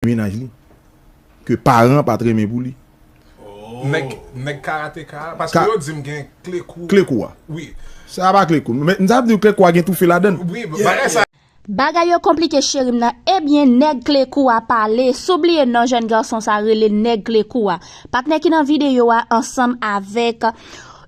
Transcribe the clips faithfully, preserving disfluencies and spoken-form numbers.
menaj li ke paran pa t renmen pou li. Nèg, nèg karateka, paske yo di m gen kle kou. Kle kou a. Wi. Sa pa kle kou. Men m sa di w kle kou a gen toufe ladan l. Wi, bagay sa. Bagay yo konplike cheri m nan, ebyen nèg kle kou a pale, sou bliye non jèn gason sa rele nèg kle kou a. Patnè ki nan videyo a ansanm avèk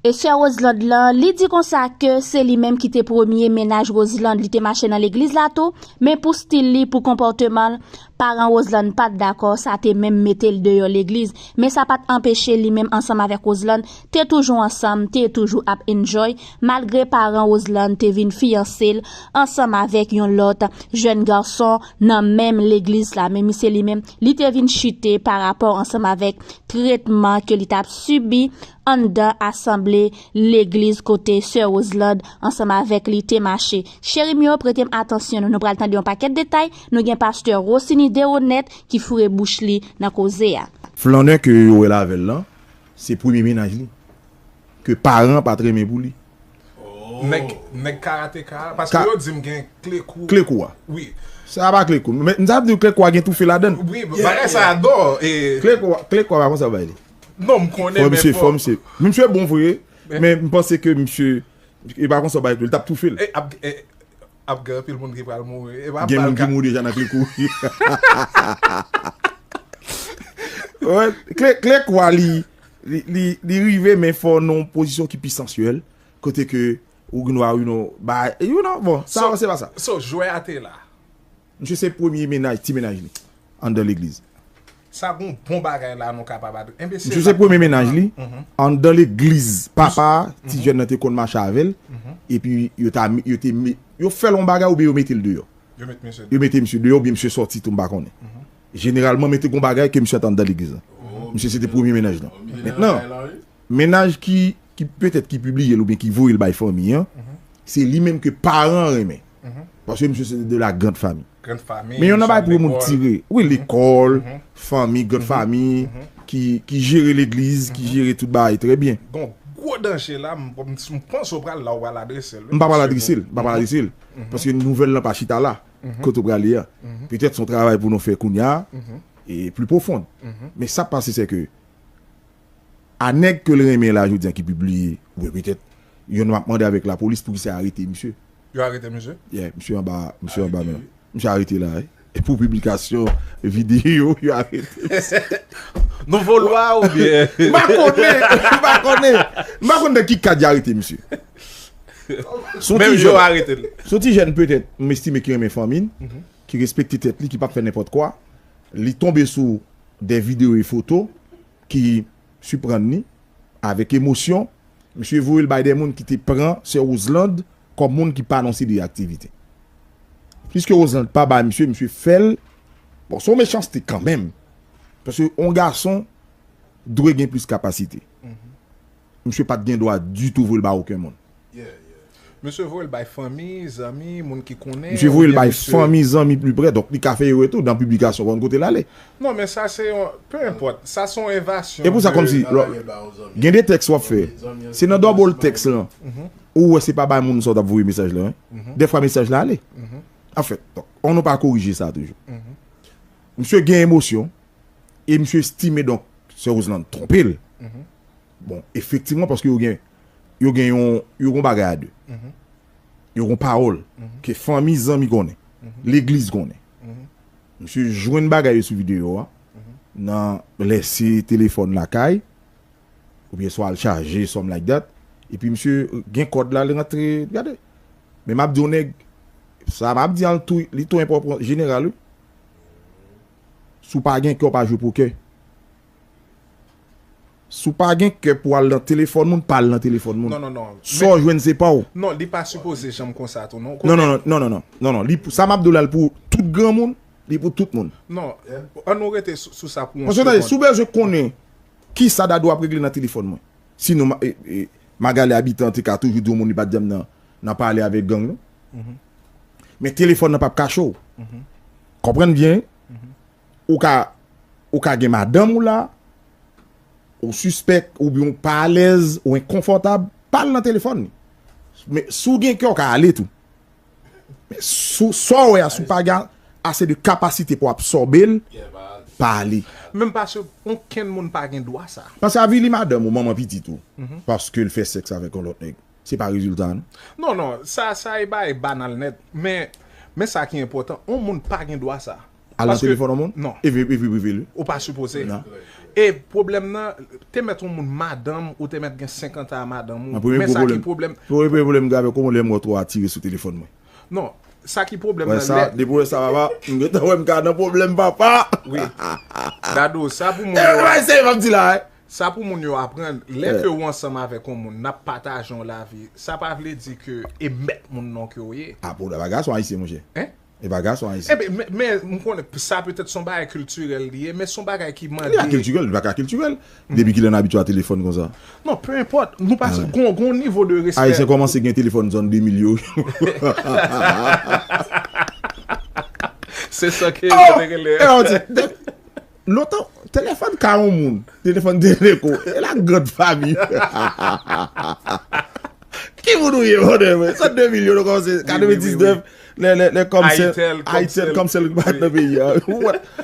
e sè Roseland lan, li di konsa ke se li menm ki te premye mennaj Roseland, li te mache nan legliz la tou, men pou stil li, pou konpòteman l, paran Roseland pa t dakò, sa te menm mete l deyò legliz, men sa pa t anpeche li menm ansanm avèk Roseland te toujou ansanm, te toujou ap enjoy, malgre paran Roseland te vin fiyanse l ansanm avèk yon lòt jèn gason nan menm legliz la, men misye li menm, li te vin chite pa rapò ansanm avèk tretman ke li t ap sibi anndan asanble legliz kote sè Roseland ansanm avèk li te mache. Cheri m yo, prete m atansyon nou, nou pral tande yon pakèt detay, nou gen pastè Rosiny Deronette ki foure bouch li nan koze a. Flannè ke yo wè l avè l lan, se premye mennaj li ke paran pa t renmen pou li. Nèg, nèg karateka, paske yo di m gen kle kou. Kle kou a. Wi. Sa pa kle kou. Men m sa di w kle kou a gen toufe ladan l. Wi, bagay sa adò. E Kle kou a, kle kou a pa konsa bay li. Non, m konnen, Fò men misye, fò fò misye. Misye bon vre, men m panse ke misye, e pa konsa bay tou, li t ap toufe l. E ap, e, ap gen anpil moun ki pral mouri. E pa Gen pral moun ki ka- mouri deja nan kle kou. Wè, kle, kle kou a li, li, li, li rive, men fò nan yon pozisyon ki pi sansyèl, kote ke ou gen dwa, you know, ba, you know, bon, sa, So- se pa sa. So, jwè a te la. Misye se premye mennaj, ti mennaj li, anndan legliz. Sa gon bon bagay la nou kapab adre. Enbesil. Misye se premye mennaj li, anndan legliz papa, ti jèn nan te konn mache avè l, epi yo ta, yo te, me- yo fè l yon bagay oubyen yo mete l deyò. Yo met misye. Yo mete misye deyò oubyen misye sòti tou, m pa konnen. Jeneralman, men te gon bagay ke misye te anndan legliz lan. Misye se te premye mennaj lan. Mentnan, mennaj ki, ki petèt ki pibliye l oubyen ki voye l bay fanmi an, se li menm ke paran an renmen. Paske misye se de la grande famille. Grand famille. Men yon nan bagay pou moun tire. Wi, lekòl, fanmi, grand famille, ki, ki jere legliz, ki jere tout bagay trè byen. Gon gwo danje la, m m- m panse w pral la, w pral adrese l. M pa pral adrese l, m pa pral adrese l. Paske nouvèl lan pa chita la, kote w prale a. Petèt se yon travay pou nou fè kounye a, e pli pwofon. Men sa k pase se ke a nèg ke l renmen la jodi a ki pibliye, oubyen petèt, youn m ap mande avèk lapolis poukisa yo arete misye. Yo arete misye? Yeah, misye anba, misye anba men. Misye arete la, wi. E pou piblikasyon videyo, yo arete misye. Nouvo lwa oubyen? M pa konnen, m pa konnen. M pa konnen nan ki kad yo arete misye. Se yon Men ti yo jèn, arete l. se yon ti jèn petèt, m estime ki renmen fanmi l, ki respekte tèt li, ki p ap fè nenpòt kwa. Li tonbe sou de videyo e foto ki siprann li avèk emosyon. Misye voye l bay de moun ki te pran sè Roseland kòm moun ki pa nan seri de aktivite. Piske Roseland pa bay misye, misye fè l. Bon, se yon mechanste kanmenm. Paske yon gason dwe gen plis kapasite. Misye pa t gen dwa ditou voye l bay okenn moun. Misye voye l bay fanmi, zanmi, moun ki konnen. Misye voye l bay fanmi, zanmi pli pre, donk li ka fè erè tou nan piblikasyon, konn kote l ale. Non, men sa se yon, pe enpòt, sa se yon evasyon. E pou sa, de- kòmsi, lò, gen de tèks w ap fè, se nan double tèks lan, ou wè se pa bay moun sa w t ap voye mesaj la, wi. Dèfwa mesaj la ale. Anfèt, donk, ann nou pa korije sa toujou. Misye gen emosyon, e misye estime, donk, sè Roseland twonpe l. Bon, efektivman, paske yo gen, yo gen yon, yo gen bagay a de. Yo gen pawòl ke fanmi, zanmi konnen, legliz konnen. Misye jwenn bagay yo sou videyo a, nan lèse telefòn lakay, oubyen swa al chaje, something like that. Epi misye gen kòd la, li rantre, gade. Men m ap di yon nèg, sa m ap di an tou, li tou enpòtan, jeneral, wi. Si w pa gen kè, w pa jwe pokè. Si w pa gen kè pou al nan telefòn moun, pa al nan telefòn moun. Non, non, non. Sa w jwenn se pa w. Non, li pa sipoze janm konsa tou, non. Non, non, non, non, non, non, non, non. Li pou, sa m ap di w la, li pou tout granmoun, li pou tout moun. Non, ann nou rete sou, sou sa pou yon Paske tande, si segonn. W bezwen konnen kisa Dadou ap regle nan telefòn mwen. Sinon, ma- e- e- Magali Abitan te ka toujou di yon moun li pa t janm nan, nan pale avèk gang, non. Men telefòn nan p ap kache w. Konprann byen, wi. Ou ka, ou ka gen madanm ou la, ou sispèk, oubyen ou pa alèz, ou enkonfòtab, pa al nan telefòn li. Men si w gen kè, w ka ale tou. Men si w- sa w wè a, si w pa gen, ase de kapasite pou absòbe l, pa ale. Menm paske okenn moun pa gen dwa sa. Paske avili madanm ou, manman pitit ou, paske l fè sèks avèk yon lòt nèg, se pa rezilta a non. Non, non, sa sa e bagay banal nèt. Men, men sa ki enpòtan, yon moun pa gen dwa sa. Al nan telefòn yon moun? Non. E vi prive l. Ou pa sipoze. E pwoblèm nan, te mèt yon moun madanm, ou te mèt gen senkant a madanm ou. Men sa ki pwoblèm. Premye pwoblèm gen avèk yon moun lè m wè w twò atire sou telefòn mwen. Non, sa ki pwoblèm nan lè. Depi w wè sa papa, m gentan wè m ka nan pwoblèm papa. Wi. Dadou, sa pou moun yo. E se m ap di la. Sa pou moun yo aprann, lè ke ou ansanm avèk yon moun, n ap pataje yon lavi, sa pa vle di ke e mèt moun nan ke w ye. A pou la pa gason ayisyen monchè. Hein? E pa gason ayisyen. Enben, men, men m konnen sa petèt se yon bagay kiltirèl li ye, men se yon bagay ki mande. Li ka kiltirèl, li pa ka kiltirèl. Depi kilè n abitye a telefòn konsa? Non, peu importe. Nou pa gon gon nivo de respè. Ayisyen kòmanse gen telefòn zòn de mil yo. Se sa ke yo te rele. Lontan, telefòn ka yon moun, telefòn Teleco, e la grand famille. Ki moun ou ye, mon frè? Sa de milyon nou kòmanse, katrevendiznèf, lè, lè, lè Comcel, Itel, Comcel ki pa t nan peyi a.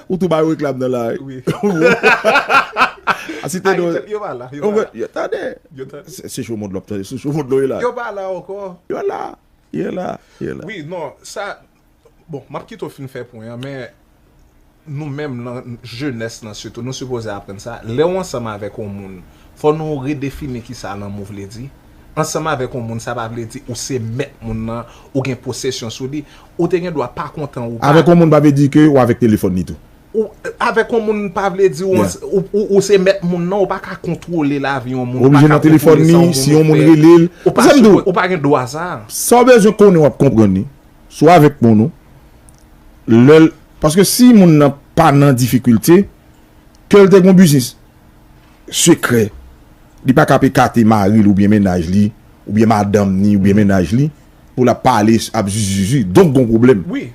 Ou tou ba yo reklam nan la. A si te do. Yo pa la, yo pa la. Yo tande. Se cho mond lòp tande, se cho mond lòp la. Yo pa la ankò. Yo la, yo la, yo la. Wi, non, sa, Bon, m ap kite w fin fè pwen an, men nou menm nan jenès lan sitou, nou sipoze aprann sa. Lè w ansanm avèk yon moun, fò nou redefini kisa lanmou vle di. Ansanm avèk yon moun, sa pa vle di ou se mèt moun nan, ou gen posesyon sou li. Ou te gen dwa pa kontan ou pa. Avèk yon moun pa vle di ke w avèk telefòn li tou. Ou, avèk yon moun pa vle di ou, ou, ou, ou se mèt moun nan, ou pa ka kontwole lavi yon moun. Ou oblije nan telefòn li, si yon moun rele l. Ou pa gen dwa sa. Sa w bezwen konnen w ap konprann li. Si w avèk moun ou, lè l, paske si moun nan pa nan difikilte, ke l te gen yon biznis sekrè, li pa ka pe kate mari l oubyen mennaj li, oubyen madanm ni, oubyen mennaj li, pou l ap pale, ap zizizi, donk gon pwoblèm. Wi.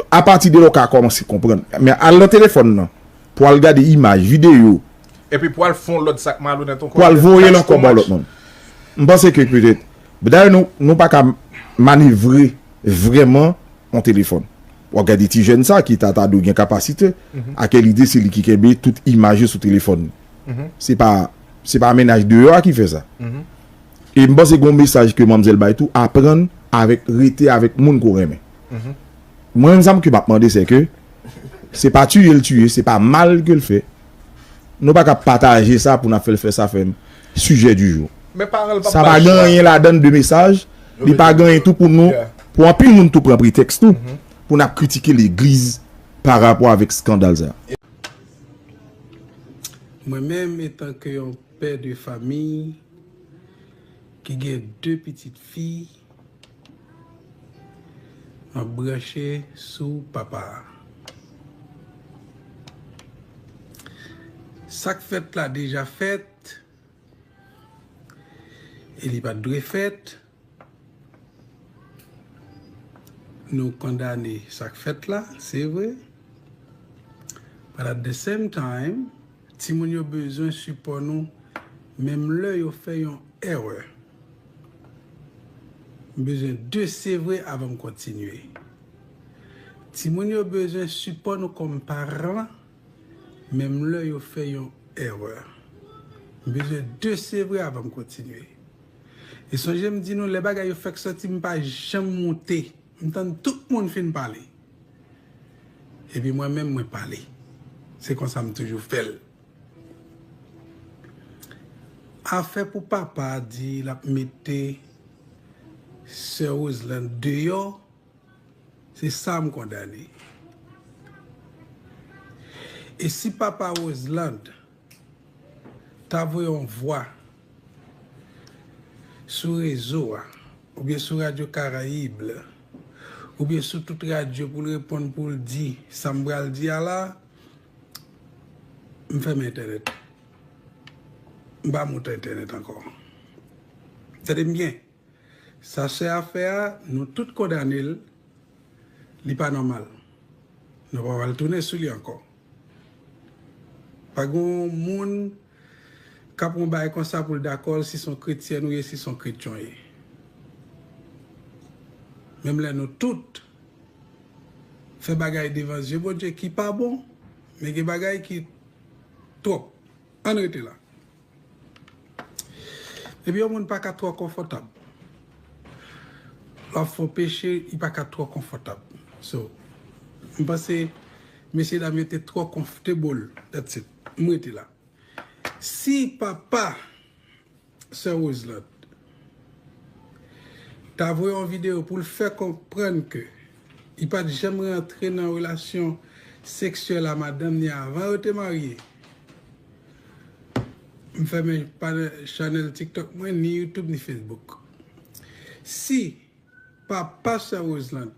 Apati de la w ka kòmanse konprann. Men al nan telefòn nan, pou al gade imaj, videyo, Epi pou al fè yon lòt sa k malonèt ankò. Pou al voye l ankò ba lòt moun. M panse ke petèt, dayè nou, nou pa ka manevre vrèman yon telefòn. W ap gade ti jèn sa ki ta ta dwe gen kapasite, a kèl ide se li ki kenbe tout imaj yo sou telefòn li. Se pa, se pa mennaj deyò a ki fè sa. E m panse gen yon mesaj ke manmzèl bay tou, aprann avèk, rete avèk moun ke w renmen. Mwen menm sa m ke m ap mande se ke se pa tiye l tiye, se pa mal ke l fè. Nou pa ka pataje sa pou n ap fè l fè sa fè sijè di jou. Sa pa gen anyen ladan de mesaj, li pa gen anyen tou pou nou, pou anpil moun tou pran pretèks tou pou n ap kritike legliz pa rapò avèk eskandal sa. Mwen menm etanke yon pè de fanmi ki gen de pitit fi, m ap branche sou papa a. Sa k fèt la deja fèt e li pa t dwe fèt. Nou kondane sa k fèt la, se vre. But at the same time, timoun yo bezwen sipò nou menm lè yo fè yon erè. M bezwen de se vre avan m kontinye. Timoun yo bezwen sipò nou kòm paran menm lè yo fè yon erè. M bezwen de se vre avan m kontinye. E sonje m di nou lè bagay yo fèk sòti m pa janm moute. M tann tout moun fin pale. Epi mwen menm mwen pale. Se konsa m toujou fè l. Afè pou papa di l ap mete sè Roseland deyò, se sa m kondane. E si papa Roseland ta voye yon vwa sou rezo a, oubyen sou Radyo Karayib la, oubyen sou tout radyo pou l reponn pou l di sa m pral di a la, m fèmen entènèt. M pa moute entènèt ankò. Tande m byen. Sa sè a fè a, nou tout kondane l, li pa nòmal. Nou pa pral tounen sou li ankò. Pa gen yon moun k ap yon bagay konsa pou l dakò l si se yon kretyèn ou ye, si se yon kretyen w ye. Menm lè nou tout fè bagay devan zye Bondye ki pa bon, men gen bagay ki twòp. Ann rete la. Epi yon moun pa ka twò konfòtab. Lè w ap fè yon peche, li pa ka twò konfòtab. So, m panse mesye dam yo te twò comfortable. That's it. M rete la. Si papa Sè Roseland ta voye yon videyo pou l fè konprann ke li pa t janm rantre nan relasyon seksyèl a madanm ni avan yo te marye. M fèmen pa chanèl TikTok mwen, ni YouTube, ni Facebook. Si papa Sè Roseland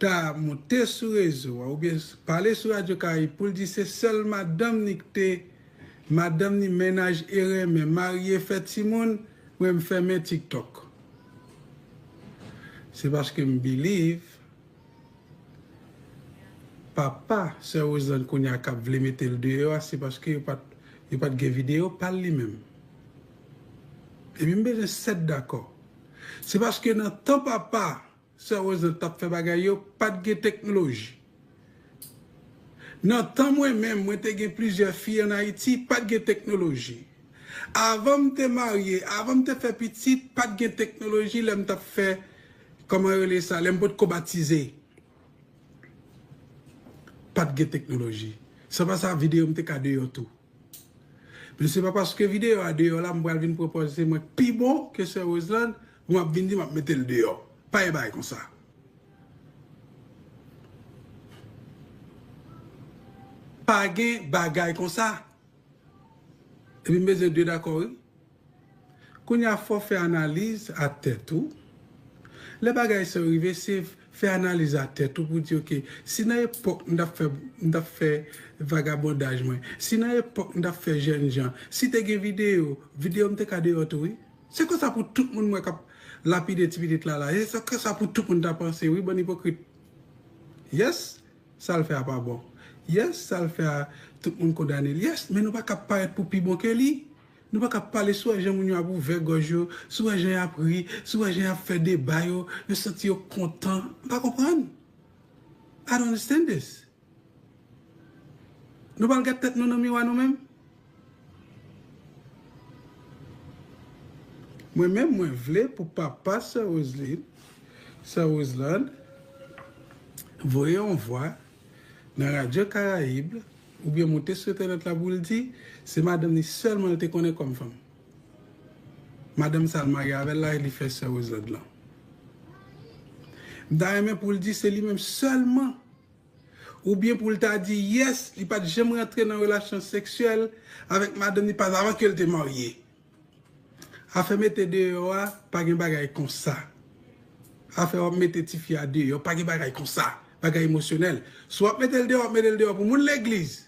ta monte sou rezo a oubyen pale sou Radyo Karayib pou l di se sèl madanm ni ki te, madanm ni mennaj e renmen, marye, fè timoun, mwen m fèmen TikTok. Se paske m believe papa Sè Roseland kounye a k ap vle mete l deyò a, se paske yo pa t, yo pa t gen videyo pa l li menm. Epi m bezwen sèt dakò. Se paske nan tan papa Sè Roseland t ap fè bagay yo, pa t gen teknoloji. Nan tan mwen menm, mwen te gen plizyè fi ann Ayiti, pa t gen teknoloji. Avan m te marye, avan m te fè pitit, pa t gen teknoloji lè m t ap fè, kòman yo rele sa, lè m potko batize. Pa t gen teknoloji. San pa sa, videyo m te ka deyò tou. Men se pa paske videyo a deyò la, m pral vin pran pòz se mwen k pi bon ke Sè Roseland, pou m ap vin di m ap mete l deyò. Pa gen bagay konsa. Pa gen bagay konsa. Epi m bezwen de dakò, wi. Kounye a, fò w fè analiz a tèt ou. Lè bagay sa yo rive, se fè analiz a tèt ou pou di, oke, si nan epòk m t ap fè, m t ap fè vagabondaj mwen, si nan epòk m t ap fè jènjan, si te gen videyo, videyo m te ka deyò tou, wi. Se konsa pou tout moun mwen k ap lapide ti pitit la la. E se konsa pou tout moun ta panse, wi, bann ipokrit. Yes, sa l fè a pa bon. Yes, sa l fè a, tout moun kondane l. Yes, men nou pa ka parèt pou pi bon ke li. Nou pa ka pale sou wè jan moun yo ap ouvè gòj yo, sou wè jan y ap ri, sou wè jan y ap fè deba yo, yo santi yo kontan. M pa konprann. I don't understand this. Nou pral gad tèt nou nan miwa nou menm? Mwen menm, mwen vle pou papa Sè Roseline, Sè Roseland, voye yon vwa nan Radyo Karayib, oubyen monte sou entènèt la pou l di, se madanm ni sèlman l te konnen kòm fanm. Madanm sa l marye avè l la, li fè Sè Roseland lan. M ta renmen pou l di se li menm sèlman. Oubyen pou l ta di, yes, li pa t janm rantre nan relasyon seksyèl avèk madanm ni pazavan ke l te marye. Afè mete deyò a, pa gen bagay konsa. Afè w ap mete tifi a deyò, pa gen bagay konsa. Bagay emosyonèl. Si w ap mete l deyò, w ap mete l deyò pou moun legliz.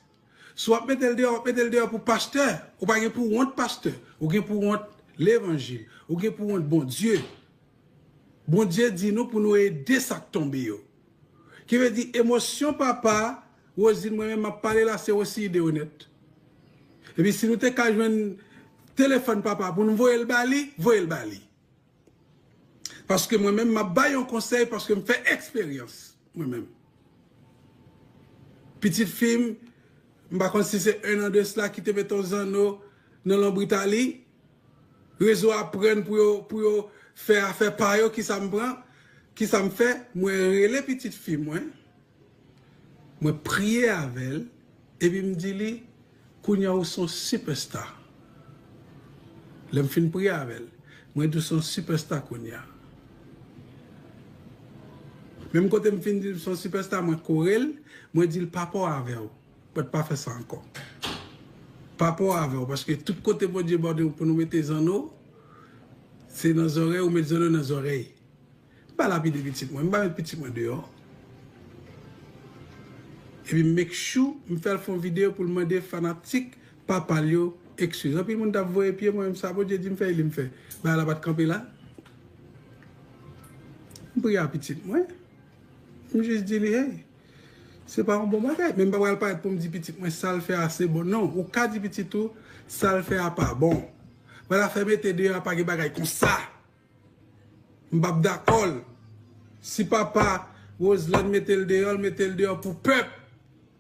Si w ap mete l deyò, w ap mete l deyò pou pastè. Ou pa gen pou wont pastè. Ou gen pou wont levanjil. Ou gen pou wont Bondye. Bondye di nou pou nou ede sa k tonbe yo. Ki vle di, emosyon papa Roseline, mwen menm m ap pale la, se osi ide onèt. Epi si nou te ka jwenn telefòn papa pou nou voye l ba li, voye l ba li. Paske mwen menm, m ap bay yon konsèy paske m fè eksperyans, mwen menm. Pitit fi m, m pa konn si se en an de sila, ki te met yon zanno nan lonbrit a li. Rezo a pran pou yo, pou yo fè afè pa yo, kisa m pran, kisa m fè, mwen rele pitit fi mwen, mwen priye avè l, epi m di li, kounye a ou se yon sipèsta. Lè m fin priye avè l, mwen di w se yon sipèsta kounye a. Menm kote m fin di l se yon sipèsta, mwen kore l, mwen di l pa pò avè w. But pa fè sa ankò. Pa pò avè w, paske tout kote Bondye ba w pou nou mete zanno, se nan zòrèy, ou met zanno nan zòrèy. M pa lapide pitit mwen, m pa met pitit mwen deyò. Epi m make sure m fè l fè yon videyo pou l mande fanatik papa l yo eskiz. Anpil moun t ap voye pye mwen, menm sa Bondye di m fè, li m fè. Bagay la pa t kanpe la. M priye a pitit mwen. M jis di li, hey, se pa yon bon bagay. Men m pa pral parèt pou m di pitit mwen sa l fè a se bon. Non, ou ka di pitit ou sa l fè a pa bon. Bagay afè mete deyò a pa gen bagay konsa. M p ap dakò l. Si papa Roseland mete l deyò, l mete l deyò pou pèp.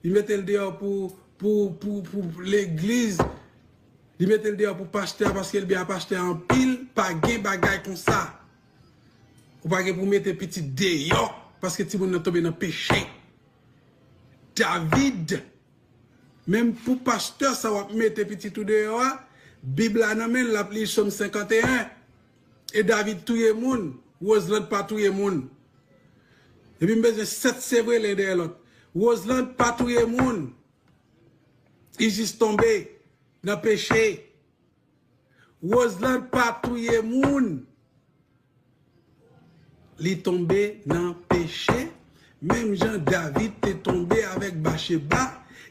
Li mete l deyò pou, pou, pou, pou legliz. Li mete l deyò pou pastè a paske l byen a pastè a anpil. Pa gen bagay konsa. Ou pa gen pou mete pitit deyò paske timoun nan tonbe nan peche. David, menm pou pastè sa w ap mete pitit ou deyò a, Bib la nan men l, l ap li Sòm senkanteyen. E David touye moun, Roseland pa touye moun. Epi m bezwen sèt sevrelen dèyè lòt. Roseland pa touye moun. Li jis tonbe nan peche. Roseland pa touye moun. Li tonbe nan peche, menm jan David te tonbe avèk Batcheba,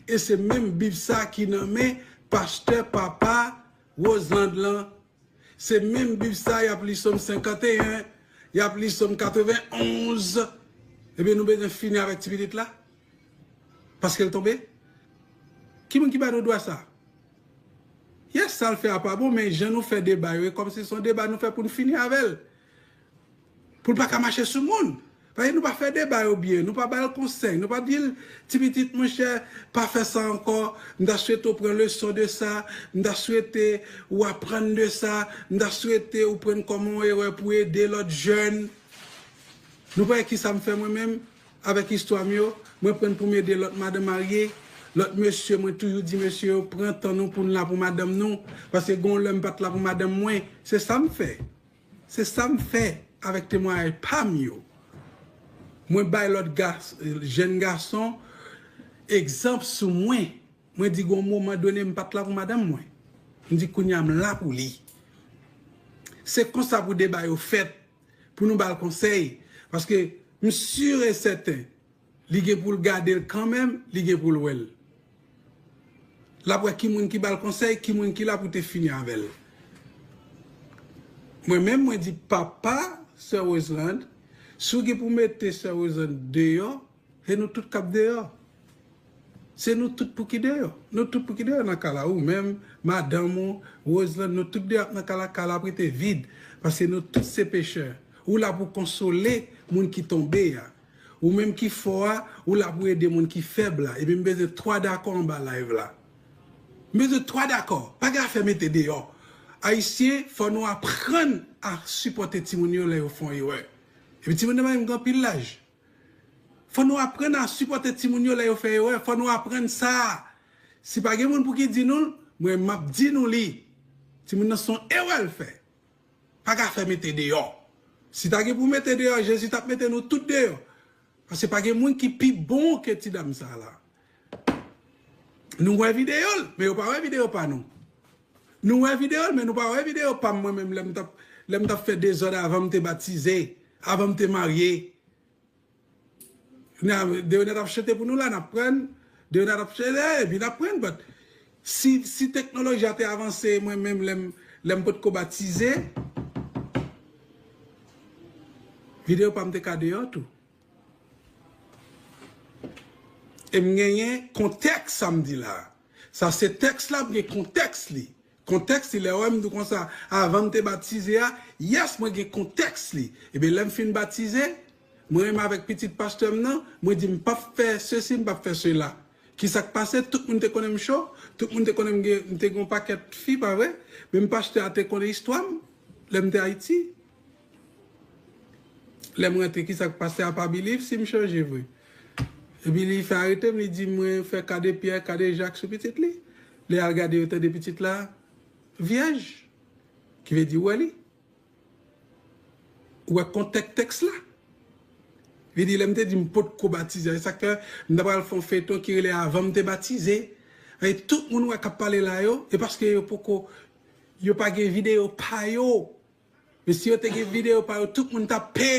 e se menm Bib sa ki nan men pastè papa Roseland lan. Se menm Bib sa y ap li Sòm senkanteyen, y ap li Sòm katrevenonz. Ebyen, nou bezwen fini avèk ti pitit la? Paske l tonbe? Ki moun ki ba nou dwa sa? Yes, sa l fè a pa bon, men jan nou fè deba yo, e kòmsi se yon deba nou fè pou n fini avè l. Pou l pa ka mache sou moun. Paske nou pa fè deba yo byen, nou pa ba l konsèy, nou pa di l, ti pitit, monchè, pa fè sa ankò, m ta swete w pran leson de sa, m ta swete w aprann de sa, m ta swete w pran kòm yon erè pou ede lòt jèn. Nou pa wè kisa m fè mwen menm avèk istwa m yo? Mwen pran pou m ede lòt madanm marye, lòt mesye, mwen toujou di mesye yo, pran tan nou pou n la pou madanm nou, paske gon lè m pa t la pou madanm mwen. Se sa m fè. Se sa m fè avèk temwayaj pa m yo. Mwen bay lòt gas-, jèn gason egzanp sou mwen. Mwen di gon moman done m pa t la pou madanm mwen. M di kounye a m la pou li. Se konsa pou deba yo fèt, pou nou ba l konsèy. Paske m si e sèten, li gen pou l gade l kanmenm, li gen pou l wè l. L ap wè ki moun ki ba l konsèy, ki moun ki la pou te fini avè l. Mwen menm, mwen di papa sè Roseland, si w gen pou mete sè Roseland deyò, se nou tout k ap deyò. Se nou tout pou ki deyò. Nou tout pou ki deyò nan ka la. Ou menm, madanm ou, Roseland, nou tout deyò nan ka la. Ka la ap rete vid. Paske nou tout se pechè. Ou la pou konsole moun ki tonbe a. Ou menm ki fò a, ou la pou ede moun ki fèb la. Epi m bezwen twa dakò anba live la. M bezwen twa dakò. Pa gen afè mete deyò. Ayisyen, fò nou aprann a sipòte timoun yo lè yo fè yon erè. Epi timoun nan pa menm gen anpil laj. Fò nou aprann a sipòte timoun yo lè yo fè erè. Fò nou aprann sa. Si pa gen moun pou ki di nou l, mwen m ap di nou li. Timoun nan se yon erè l fè. Pa gen afè mete deyò. Si ta gen pou mete deyò, Jezi t ap mete nou tout deyò. Paske pa gen moun ki pi bon ke ti dam sa la. Nou wè videyo l, men yo pa wè videyo pa nou. Nou wè videyo l, men nou pa wè videyo pa m mwen menm lè m t ap, lè m t ap fè dezòd avan m te batize, avan m te marye. Deonat ap chante pou nou la, n ap pran. Deonat ap chante, epi n ap pran. But si, si teknoloji a te avanse, mwen menm, lè m, lè m potko batize, videyo pa m te ka deyò tou. E m genyen kontèks sa m di la. Sa se tèks la, m gen kontèks li. Kontèks li, lè w wè m di w konsa, avan m te batize a, yes, mwen gen kontèks li. Ebyen, lè m fin batize, mwen menm avèk pitit pastè m nan, mwen di m p ap fè sesi, m p ap fè sela. Kisa k pase? Tout moun te konnen m cho, tout moun te konnen m gen, m te gen yon pakèt fi, pa vre? Menm pastè a te konnen istwa m, lè m te Ayiti. Lè m rantre, kisa k pase? Apa Believe, si m chanje vre. Epi li fè arete m, li di mwen fè kade Pyè, kade Jak sou pitit li. Lè al gade, yo tande pitit la vyèj. Ki vle di, ou wè li. Ou wè kontèks tèks la. Li di, lè m te di m potko batize, se sa k fè m ta pral fè yon feyton ki rele Avan m te batize. E tout moun wè k ap pale la yo, e paske yo poko, yo pa gen videyo pa yo. Men si yo te gen videyo pa yo, tout moun t ap pe.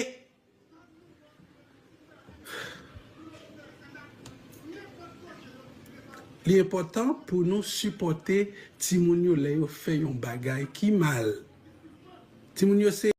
Li enpòtan pou nou sipòte timoun yo lè yo fè yon bagay ki mal. Timoun yo se